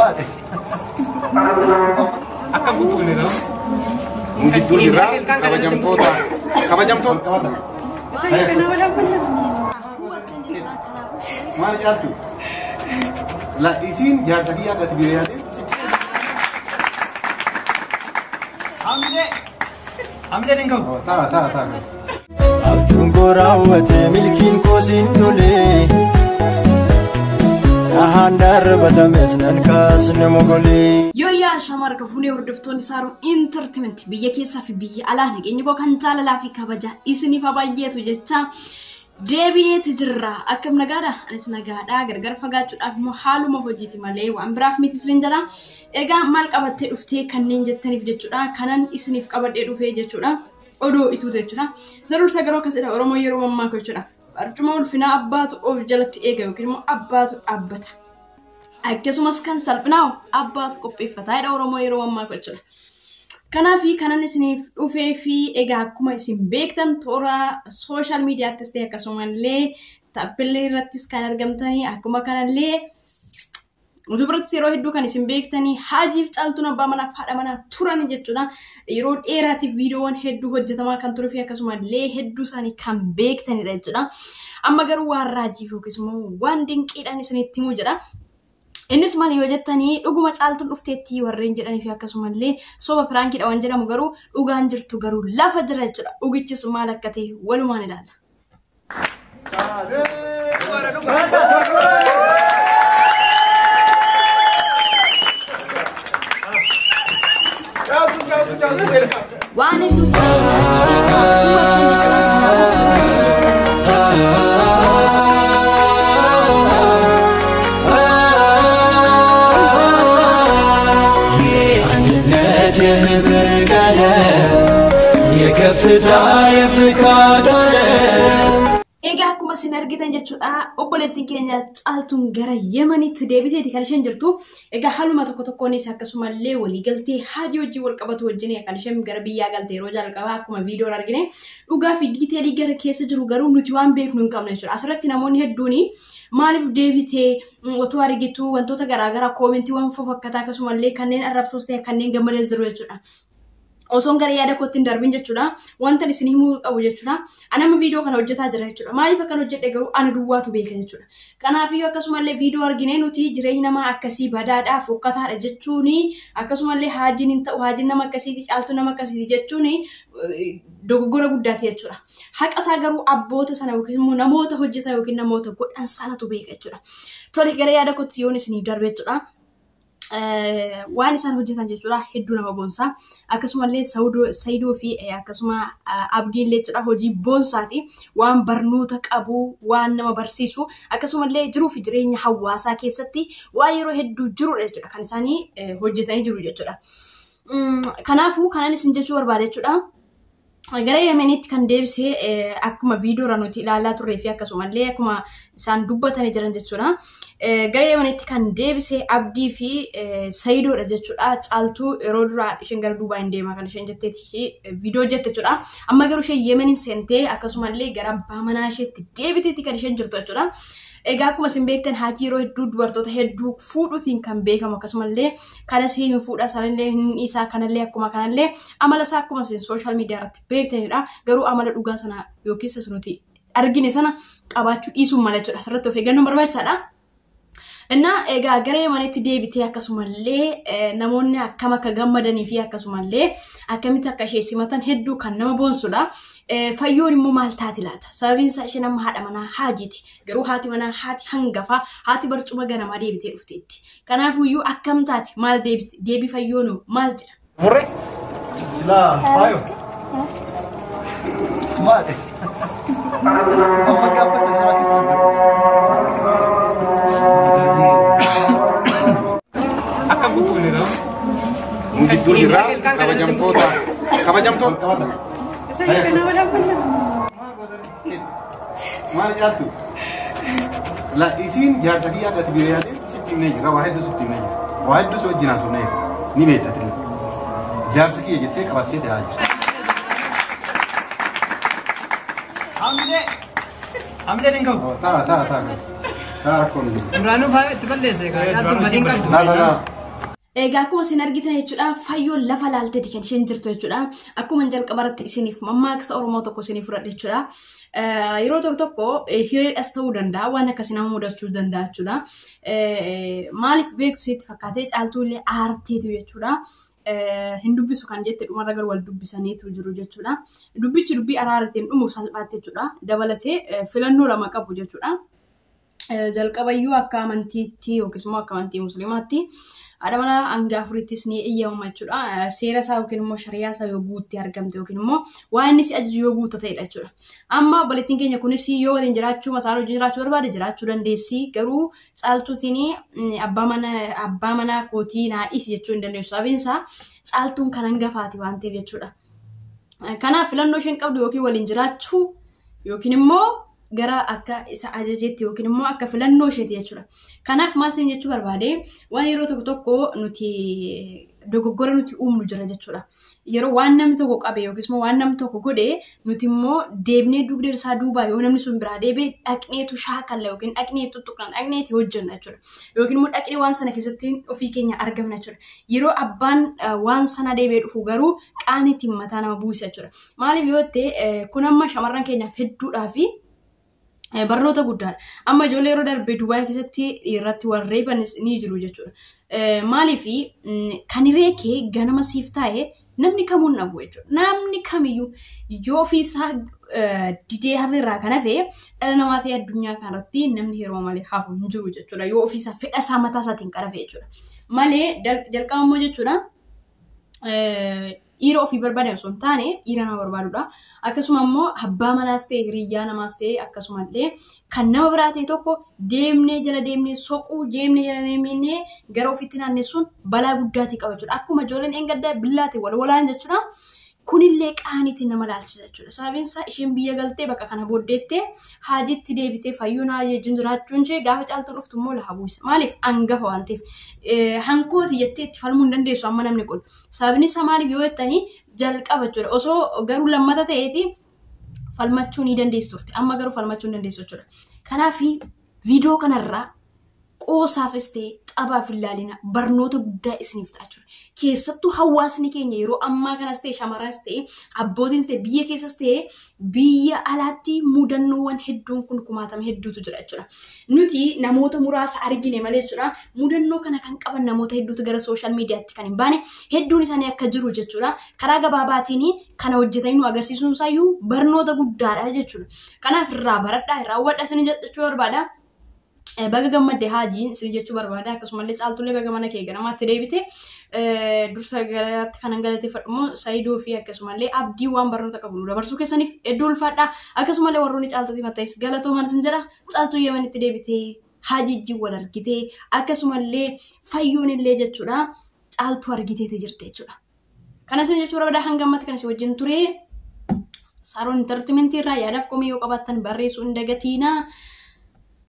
Maali? Akka guutuun irraa. Nu gidduu jirra kabajamtoota kabajamtoota. Maal caaltu? La isiin jaarsa kiyyaa gati bira yaadee. Hamilee. Hamilee ni qabu. Taa taa taa. Abjuun koo raawwate milkiin koo siin tole. Dhahaan darbatames nan kaasne mogolee. Yooyyaa shamarra fuunee hordoftoonni Saaroon Entertainment biyya keessaa fi biyya alaa nageenyi koo kan jaalalaa fi kabaja isiniif haa baay'eetu jecha deebineeti jirra. Akkam nagaadha? Anis nagaadha. Gargar fagaachuudhaaf immoo haaluma hojiiti malee waan biraaf miti isin jedha. Egaa maal qabattee dhuftee kanneen jettaniif jechuudha. Kanan isiniif qabadhee dhufee jechuudha. Odoo ituutu jechuudha. Zaruursa garuu akkasidha. Oromoo yeroo mammaakuu jechuudha. Barcuma ulfinaa abbaatu of jalatti eega yookiin immoo abbaatu dhaabbata. Akkasumas kan salphinaa abbaatu qopheeffata jedha Oromoo yeroo mammaakuu jechuudha. Kanaaf kanan isiniif dhufee fi egaa akkuma isin beektan toora sooshaal miidiyaattis ta'e akkasumallee taappeellee irrattis kan argamtanii akkuma kanallee nuti birattis yeroo hedduu kan isin beektanii Haajiif Caaltuun abbaa manaaf haadha manaa turan jechuudha. Yeroo dheeraatiif viidiyoowwan hedduu hojjetamaa kan turee fi akkasumallee hedduu isaanii kan beektanidha jechuudha. Amma garuu waan raajiif yookiis immoo waan dinqiidhaan isinitti himuu jedha. Innis maal yoo jettanii dhuguma Caaltuun dhufteetti warreen jedhanii fi akkasumallee soba piraankiidha waan jedhamu garuu dhugaan jirtu garuu lafa jira jechuudha. Dhugichis maal akka ta'e walumaan ilaalla. Waan hedduutu jira keessaa hubattan jechuudha. Kanaafuu sirriitti xiyyeeffadhaa. የአንድነት የህብር ቀለም የከፍታ የፍካት ዓለም Egaa akkuma isin argitan jechuudha obboleettiin keenya Caaltuun gara Yemenitti deebiteeti kan isheen jirtu. Egaa haaluma tokko tokkoonis akkasumallee waliigaltee Haajii wajjin wal qabatu wajjin kan isheen gara biyyaa galte yeroo jalqabaa akkuma viidiyoon argine dhugaa fi diiteelii gara keessa jiru garuu nuti waan beeknu hin qabne jechuudha. Asirratti namoonni hedduun maaliif deebitee otoo argitu wantoota garaagaraa koomentiiwwan fofakkataa akkasumallee kanneen arrabsoos ta'e kanneen gammadees jiru jechuudha. Osoon gara yaada kootti hin darbin jechuudha. Wantan isin himuu qabu jechuudha. Ani amma viidiyoo kana hojjetaa jira jechuudha. Maaliif akkan hojjedhe garuu ana duwwaatu beeka jechuudha. Kanaafiyyuu akkasumallee viidiyoo arginee nuti jireenya namaa akkasii badaadhaa fokkataadha jechuuni akkasumallee haajiin hin ta'u haajiin nama akkasiiti caaltuu nama akkasiiti jechuuni dogoggora guddaati jechuudha. Haqa isaa garuu abboota sana yookiin immoo namoota hojjetan yookiin namoota godhan sanatu beeka jechuudha. Tole gara yaada kootti yoon isiniif darbe jechuudha. Waan isaan hojjetan jechuudha hedduu nama boonsaa. Akkasumallee Saayidoo fi akkasuma Abdiin jechuudha hojii boonsaati. Waan barnoota qabu, waan nama barsiisu, akkasumallee jiruu fi jireenya hawaasaa keessatti waan yeroo hedduu jirudha jechuudha kan isaanii hojjetanii jiru jechuudha. Kanaafuu kanan isin jechuu barbaade jechuudha. Gara Yemenitti kan deebisee akkuma viidiyoorra nuti ilaalaa turree fi akkasumallee akkuma isaan dubbatanii jiran jechuudha. Gara Yemenitti kan deebisee Abdii fi Sayidoodha jechuudha. Caaltuu yeroo duraa isheen gara Duubaa hin deemaa kan isheen jetteeti viidiyoo jette jechuudha. Amma garuu isheen Yemeniin seentee akkasumallee gara abbaa manaa isheetti deebiteetti kan isheen jirtu jechuudha. Egaa akkuma isin beektan Haajii yeroo hedduu dubartoota hedduu fuudhuutiin kan beekamu akkasumallee kanas hin fuudha sanallee hin dhiisaa kanallee akkuma kanallee amala isaa akkuma isin sooshaal miidiyaa irratti beektanidha. Garuu amala dhugaa sana yookiin isa nuti argine sana qabaachuu dhiisuun mala jechuudha. Asirratti of eeggannoon barbaachisaadha. Innaa egaa gara Yemenitti deebitee akkasumallee namoonni akkam akka gammadanii fi akkasumallee akkamitti akka ishee simatan hedduu kan nama boonsudha. Fayyoon immoo maal taati laata? Sababiin isaa isheen amma haadha manaa Haajiiti. Garuu haati manaa haati hangafaa haati barcuma ganamaa deebitee dhufteetti. Kanaafuyyuu akkam taati? Maal deebisti? Deebii fayyoonoo maal jedha? Murree. Silaa faayo. Maali? Amma gaaffatte sirra keessa dubbatte. Akka guutuun irraa. Nu gidduu jirra kabajamtoota kabajamtoota. Maal caaltu? La isiin jaarsa kiyyaa gati bira yaadee sitti himnee jira. Waa hedduu sitti himnee jira. Waa hedduu si wajjin haasofnee jira. Ni beekta tilma. Jaarsi kiyya jettee qabattee taa'aa jirti. Hamilee. Hamilee ni qabu. Taa taa taa. Haa rakkoon hin jiru. Duraanuu faa itti balleesse kaa. Caaltuun badii hin qabdu. Laa laa laa. Egaa akkuma isin argitan jechuudha fayyoon lafa laalteeti kan isheen jirtu jechuudha. Akkuma jalqaba irratti isiniif mammaaksa Oromoo tokko isiniif fudhadhe jechuudha. Yeroo tokko tokko hiriiras ta'uu danda'a waan akkasii nama mudachuu danda'a jechuudha. Maaliif beektu sitti fakkaatee caaltuu illee aarteetu jechuudha. Hin dubbisu kan jette dhumarra garuu wal dubbisaniitu jiru jechuudha. Dubbichi dubbii araaratiin dhumu salphaatti jechuudha. Dabalatee filannoo lama qabu jechuudha. Jalqabayyuu akka amantiitti yookiis immoo akka amantii musliimaatti haadha manaa hanga afuriittis ni eeyyamama jechuudha. Seera isaa yookiin immoo shariyaa isaa yoo guuttee argamte yookiin immoo waan inni si ajaju yoo guutta ta'edha jechuudha. Amma obboleettiin keenya kunis yoo waliin jiraachuu masaan wajjin jiraachuu barbaade jiraachuu dandeessi. Garuu caaltuutiin abbaa manaa kootii naa dhiisi jechuu hin dandeessu. Sababiin isaa caaltuun kan hangafaati waan ta'eef jechuudha. Kanaaf filannoo isheen qabdu yookiin waliin jiraachuu yookiin immoo gara akka isa ajajeetti yookiin immoo akka filannoo isheeti jechuudha. Kanaaf maal isin jechuu barbaade waan yeroo tokko tokko nuti dogoggora nuti uumnu jira jechuudha. Yeroo waan namni tokko qabe yookiis immoo waan namni tokko godhe nuti immoo deebinee dugda isaa duubaa yoo namni sun biraa deebi'e dhaqneetu shaakalla yookiin dhaqnee tuttuqna dhaqneeti hojjenna jechuudha. Yookiin immoo dhaqnee waan sana keessatti ofii keenya argamna jechuudha. Yeroo abbaan waan sana deebi'ee dhufu garuu qaaniitiin mataa nama buusa jechuudha. Maaliif yoo ta'e kun amma shamarran keenyaaf hedduudhaa fi barnoota guddaadha. Amma ijoollee yeroo darbe Dubaay keessatti irratti wal reebanis ni jiru jechuudha. Maaliif kan hiree kee ganama siif taa'e namni kamuu hin dhabu jechuudha. Namni kamiyyuu yoo ofiisaa didee hafe irraa kan hafe dhala namaa ta'e addunyaa kanarratti namni yeroo malee hafu hin jiru jechuudha. Yoo ofiisaa fedha isaa mataa isaatiin kan hafe jechuudha. Malee jalqaba immoo jechuudha. Dhiira ofii barbaadan osoo hin taane dhiira nama barbaadudha. Akkasuma immoo abbaa manaas ta'e hiriyyaa namaas ta'e akkasumallee kan nama biraa ta'e tokko deemnee jala deemnee soquu deemnee jala deemnee gara ofiitti naannessuun balaa guddaatii qaba jechuudha. Akkuma ijoolleen dheengaddaa billaate wal walaan jechuudha. Kunillee qaaniitiin nama laalchisa jechuudha. Sababiin isaa isheen biyya galtee bakka kana booddeettee haajitti deebitee fayyuun haajii wajjin jiraachuun ishee gaafa caaltuun dhuftu immoo lafa buusa. Maaliif hangafa waan ta'eef hankooti jettee itti falmuu hin dandeessu amma namni kun. Sababni isaa maaliif yoo jettanii jalqaba jechuudha. Osoo garuu lammata ta'eeti falmachuu ni dandeessu turte. Amma garuu falmachuu hin dandeessu jechuudha. Kanaaf viidiyoo kanarraa qoosaafis ta'e taphaaf hin ilaalina barnoota guddaa isiniif ta'a jechuudha. Keessattuu hawaasni keenya yeroo ammaa kanas ta'e shamarranis ta'e abbootiin ta'e biyya keessas ta'e biyya alaatti mudannoowwan hedduun kun kumaatama hedduutu jira jechuudha. Nuti namoota muraasa argine malee jechuudha mudannoo kana kan qaban namoota hedduutu gara sooshaal miidiyaatti kan hin baane hedduun isaanii akka jiru jechuudha. Karaa gabaabaatiin kana hojjetanii nu agarsiisuun isaayyuu barnoota guddaadha jechuudha. Kanaaf irraa baradhaa irraa hubadhaa isin jechuu barbaada. Baga gammadde haajiin isin jechuu barbaada. Akkasumallee caaltullee baga mana kee ganamaatti deebite. Dursa galaatti kanan galateeffadhu immoo Saayidoo fi akkasumallee Abdii waan barnoota qabu nu dabarsuu keessaniif hedduu ulfaadha. Akkasumallee warroonni caaltuutii matta'es galatooman isin jedha. Caaltuu Yemenitti deebitee haajijjiin wal argitee akkasumallee fayyuun illee jechuudha caaltuu argiteeti jirte jechuudha. Kana isin jechuu barbaada hanga ammatti kan isin wajjin ture. Saaroon intartimentii irraa yaadaaf komii yoo qabaattan barreessuu hin dagatiinaa.